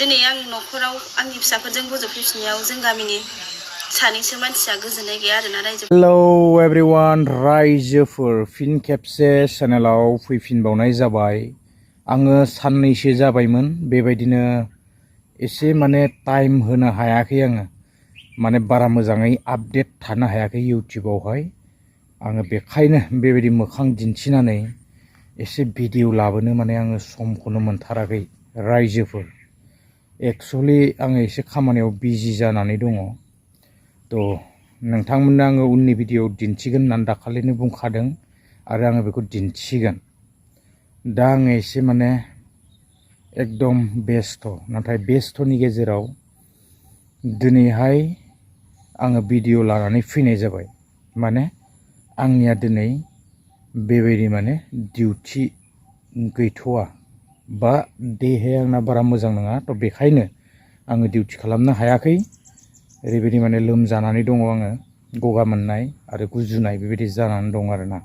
दिनै आं न'खराव आंनि फिसाफोरजों बज'फैफिननायाव जों गामिनि सानैसो मानसिया गोजोननाय गैया आरोना रायजो। हेलौ एभरिवान, रायजोफोर फिन खेबसे चेनेलाव फैफिनबावनाय जाबाय। आङो साननैसो जाबायमोन बेबायदिनो एसे माने टाइम होनो हायाखै आङो, माने बारा मोजाङै आपडेट थानो हायाखै इउटिउबावहाय। आङो बेखायनो बेबायदि मोखां दिन्थिनानै एसे भिडिअ लाबोनो माने आङो समखौनो मोनथाराखै रायजोफोर। एक्चुअलि आङो एसे खामानियाव बिजि जानानै दङ। थ' नोंथांमोननो आङो उननि भिडिअ दिन्थिगोन होननानै दाखालिनो बुंखादों आरो आङो बेखौ दिन्थिगोन। दा आङो एसे माने एकदम बेस्थ', नाथाय बेस्थ'नि गेजेराव दिनैहाय आङो भिडिअ लानानै फैनाय जाबाय। माने आंनिया दिनै बेबायदि माने डिउटि गैथ'वा बा देहाया आंना बारा मोजां नङा, थ' बेखायनो आङो डिउटि खालामनो हायाखै। ओरैबायदि माने लोमजानानै दङ आङो, गगा मोननाय आरो गुजुनाय बेबायदि जानानै दं आरोना।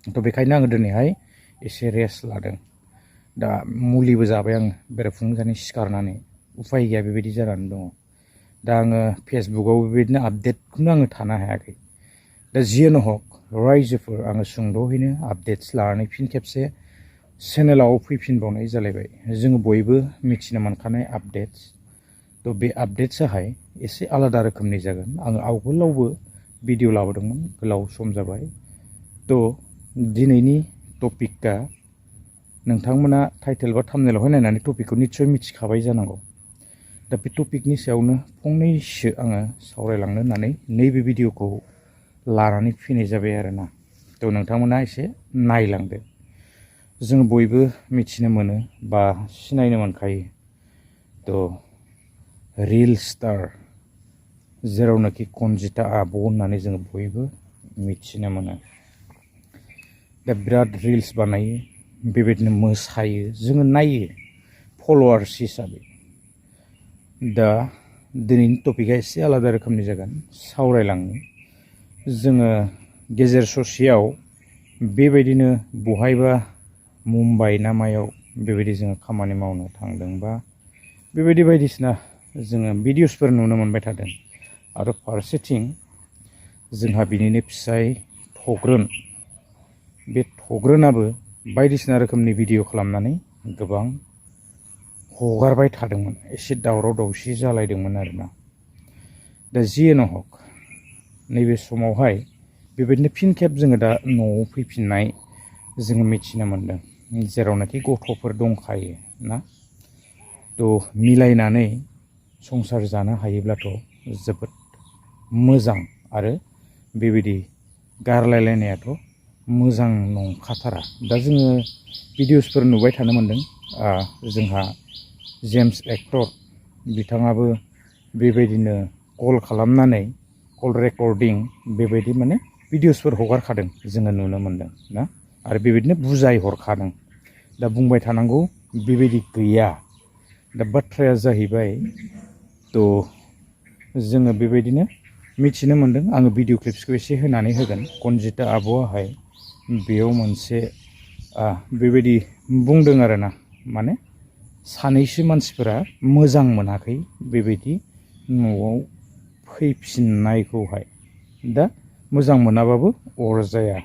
थ' बेखायनो आङो दिनैहाय एसे रेस्ट लादों। दा मुलिबो जाबाय आङो बेरेफुंजानि सिखारनानै, उफाय गैया बेबायदि जानानै दङ। दा आङो फेसबुकआव बेबायदिनो आपडेटखौनो आङो थानो हायाखै। दा जियानो हक रायजोफोर, आङो सुंद'हैनो आपडेट्स लानानै फिन खेबसे चेनेलाव फैफिनबावनाय जालायबाय। जोङो बयबो मिथिनो मोनखानाय आपडेट्स। थ' बे आपडेट्साहाय एसे आलादा रोखोमनि जागोन। आङो आवगोलावबो भिडिअ लाबोदोंमोन, गोलाव सम जाबाय। थ' दिनैनि टपिकआ नोंथांमोना टाइटेल बा थाम्बनेइलावहाय नायनानै टपिकखौ निस्सय मिथिखाबाय जानांगौ। दा बे टपिकनि सायावनो फंनैसो आङो सावरायलांनो होननानै नैबे भिडिअखौ लानानै फैनाय जाबाय आरोना। थ' नोंथांमोना एसे नायलांदो। जों बयबो मिथिनो मोनो बा सिनायनो मोनखायो, थ' रिल स्टार जेरावनाखि कनजिता आब' होननानै जोङो बयबो मिथिनो मोनो। दा बिराद रिल्स बानायो, बेबायदिनो मोसायो, जोङो नायो फल'वार्स हिसाबै। दा दिनैनि टपिकआ एसे आलादा रोखोमनि जागोन। सावरायलांनो जोङो गेजेर ससेयाव बेबायदिनो बहायबा मुम्बाइ ना मायाव बेबायदि जोङो खामानि मावनो थांदोंबा बेबायदि बायदिसिना जोङो भिडिअसफोर नुनो मोनबाय थादों। आरो फारसेथिं जोंहा बिनिनो फिसाय थग्रोन, बे थग्रोनाबो बायदिसिना रोखोमनि भिडिअ खालामनानै गोबां हगारबाय थादोंमोन। एसे दावराव दावसि जालायदोंमोन आरोना। दा जियानो हक नैबे समावहाय बेबायदिनो फिन खेब जोङो दा न'आव फैफिननाय जोङो मिथिनो मोनदों, जेरावनाखि गथ'फोर दंखायो ना। थ' मिलायनानै संसार जानो हायोब्लाथ' जोबोद मोजां, आरो बेबायदि गारलायलायनायाथ' मोजां नंखाथारा। दा जोङो भिडिअसफोर नुबाय थानो मोनदों। जोंहा जेम्स एक्टर बिथाङाबो बेबायदिनो कल खालामनानै कल रेकर्डिं बेबायदि माने भिडिअसफोर हगारखादों, जोङो नुनो मोनदों ना। आरो बेबायदिनो बुजाय हरखादों। दा बुंबाय थानांगौ बेबायदि गैया। दा बाथ्राया जाहैबाय, थ' जोङो बेबायदिनो मिथिनो मोनदों। आङो भिडिअ क्लिप्सखौ एसे होनानै होगोन। कनजिता आब'आहाय बेयाव मोनसे बेबायदि बुंदों आरोना, माने सानैसो मानसिफोरा मोजां मोनाखै बेबायदि न'आव फैफिननायखौहाय। दा मोजां मोनाबाबो अरजाया,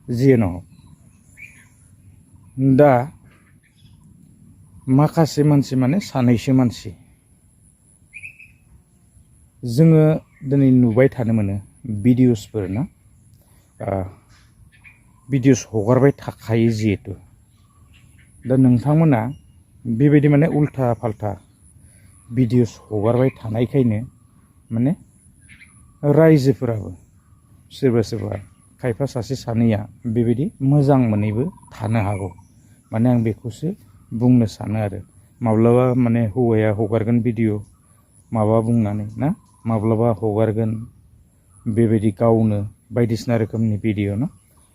जियानो हक। दा माखासे मानसि माने सानैसो मानसि जोङो दिनै नुबाय थानो मोनो भिडिअसफोर ना, भिडिअस हगारबाय थाखायो जिहेथु। दा नोंथांमोना बेबायदि माने उल्था फाल्था भिडिअस हगारबाय थानायखायनो माने रायजोफोराबो सोरबा सोरबा खायफा सासे सानैया बेबायदि मोजां मोनैबो थानो हागौ। माने आं बेखौसो बुंनो सानो आरो। माब्लाबा माने हौवाया हगारगोन भिडिअ माबा बुंनानै ना, माब्लाबा हगारगोन बेबायदि गावनो बायदिसिना रोखोमनि भिडिअ ना।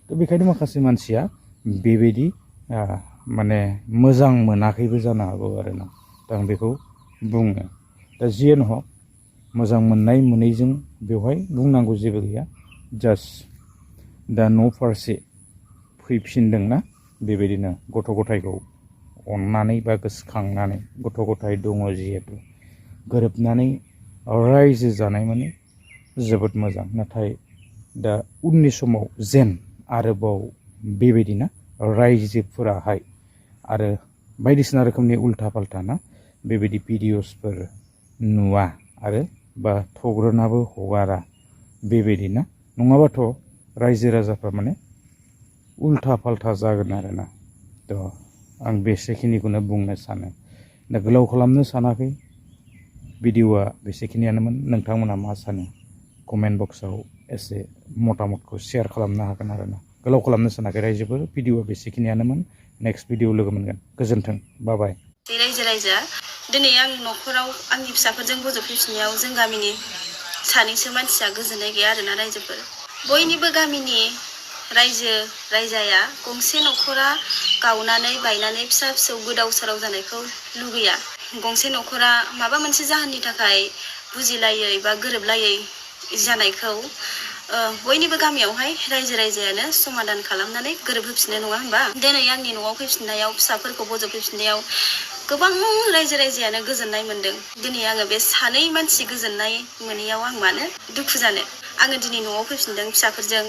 थ' बेखायनो माखासे मानसिया बेबायदि माने मोजां मोनाखैबो जानो हागौ आरोना। दा आं बेखौ बुङो। दा जियानो हक मोजां मोननाय मोनैजों बेवहाय बुंनांगौ जेबो गैया। जास्ट दा न' फारसे फैफिनदोंना, बेबायदिनो गथ' गथायखौ अननानै बा गोसोखांनानै गथ' गथाय दङ जिहेतु गोरोबनानै रायजो जानाय माने जोबोद मोजां। नाथाय दा उननि समाव जेन आरोबाव बेबायदिना रायजोफोराहाय आरो बायदिसिना रोखोमनि उल्था फाल्था ना बेबायदि भिडिअसफोर नुवा आरो बा थग्रोनाबो हगारा बेबायदिना नङाबाथ' रायजो राजाफ्रा माने उल्था फाल्था जागोन आरोना। थ' आं बेसेखिनिखौनो बुंनो सानो। दा गोलाव खालामनो सानाखै, भिडिअआ बेसेखिनियानोमोन। नोंथांमोना मा सानो कमेन्ट बक्सआव एसे मतामतखौ शेयार खालामनो हागोन आरोना। गोलाव खालामनो सानाखै रायजोफोर, भिडिअआ बेसेखिनियानोमोन। नेक्स्ट भिडिअ लोगो मोनगोन। गोजोन्थों, बाय बाय। रायजो राजा दिनै आं न'खराव आंनि फिसाफोरजों बज'फैफिननायाव जों गामिनि सानैसो मानसिया गोजोननाय गैया आरोना रायजोफोर। बयनिबो गामिनि रायजो राजाया गंसे न'खरा गावनानै बायनानै फिसा फिसौ गोदाव सोराव जानायखौ लुगैया। गंसे न'खरा माबा मोनसे जाहोननि थाखाय बुजिलायै बा गोरोबलायै जानायखौ बयनिबो गामियावहाय रायजो राजायानो समाधान खालामनानै गोरोबहोफिननो, नङा होमबा? दिनै आंनि न'आव फैफिननायाव फिसाफोरखौ बज'फैफिननायाव गोबां रायजो राजायानो गोजोननाय मोनदों। दिनै आङो बे सानै मानसि गोजोननाय मोनैयाव आं मानो दुखु जानो। आङो दिनै न'आव फैफिनदों फिसाफोरजों